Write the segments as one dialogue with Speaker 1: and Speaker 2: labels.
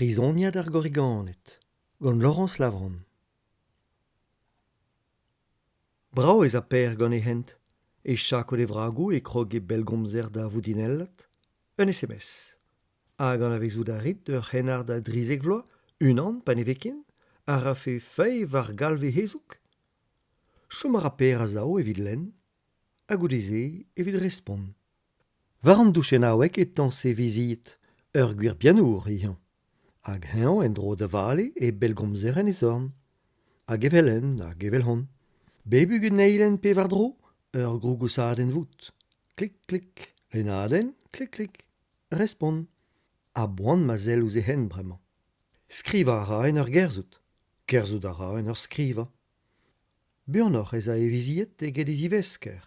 Speaker 1: Prizoniad ar gorriganed gant Laurence Lavrand. Brav ez a Pêr gant e hent. E chakod e vragoù e krog e bellgomzer da voudinellat. Un SMS. Hag anavezout a rit ur c'hrennard a drizek vloaz, unan pa ne vez ken, a rafe fae war galv e hezoug? Chom a ra Pêr a-sav evit lenn, ha goude-se evit respont. War an douchennaoueg e tañse vizied, ur gwir pianoour eo-eñ. Hag eñ en-dro da vale e bellgomzer en e zorn. Hag evel-henn hag evel-hont. Bep ugent eilenn pe war-dro, ur grougousadenn vout. Klik, klik, lennadenn, klik, klik, respont. A-boan ma sell ouzh e hent bremañ. Skrivañ a ra en ur gerzhout. Kerzhout a ra en ur skrivañ. Buanoc'h ez a e vizied eget e zivesker.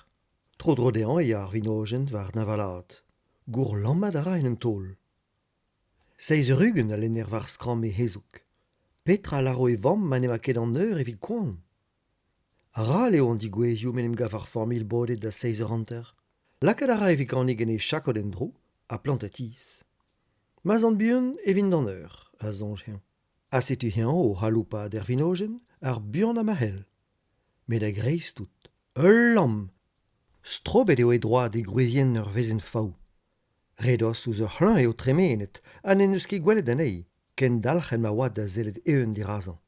Speaker 1: Tro-dro dezhañ e ya ar vinojenn war deñvalaat. Gourlammat a ra en un taol. Seizh eur ugent a lenner war skramm e hezoug. Petra a lâro e vamm ma n'emañ ket an eur evit koan ? Ral eo an degouezhioù m'en em gav ar familh bodet da seizh eur hanter. Lakaat a ra e vekanik en e chakod en-dro ha plantañ tizh. Ma 'z an buan e vin d'an eur, a soñj-eñ. Ha setu-eñ o c'haloupat er vinojenn ar buanañ ma c'hell. Met a-greiz-tout, ul lamm ! Strobet eo e droad e gwrizienn ur wezenn faou. Re-dost ouzh ur c'hlañv eo tremenet ha n'en deus ket gwelet anezhi, ken dalc'het ma oa da sellet eeun dirazañ.